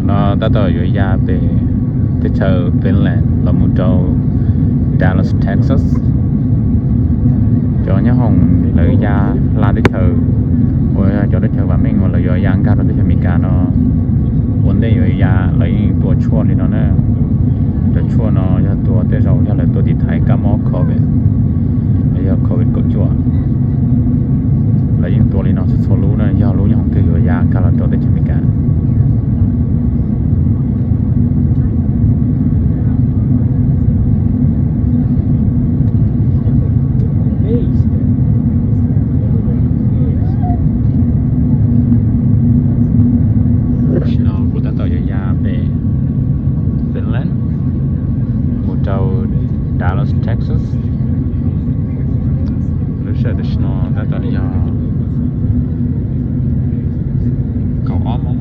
No tab tom yuav ya pem teb chaws Finland los mus rau Dallas, Texas. Cov nyob hoom lawv ya hla teb chaws, uas yog cov teb chaws vam meej uas lawv yuav ya nkag rau teb chaws Amelikas no, ua ntej yuav ya lawv yeej tua tshuaj li no na. Cov tshuaj no yog tua tej zaum yog lawv tua tiv thaiv kab mob covid, los yog covid kaum cuaj. Lawv yeej tua li no txhua txhua lub na, yog lub nyob hoom twg yuav ya nkag los rau teb chaws Amelikas. Tam sim no kuv tab tom yuav ya pem Finland mus rau Dallas, Texas. Lub sij hawm tam sim no tab tom yog kaum ob moos,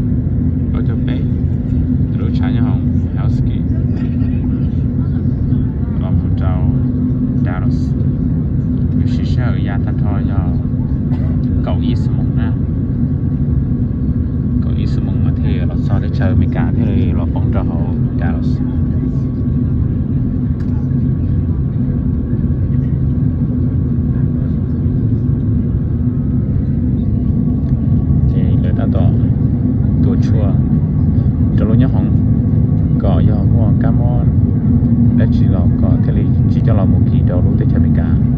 plaub caug peb, lub tshav nyob hoom Helsinki los mus rau Dallas. Lub sij hawm ya tag nrho yog kaum ib xuab moos na. Kaum ib xuab moos mas thiaj los txog teb chaws Amelikas thiaj li los poob rau hauv Dallas. Ces lawv tab tom tua tshuaj rau lub nyob hoom kom yog muaj kab mob dab tsi los kom thiaj li tsis coj los mus kis rau lub teb chaws Amelikas.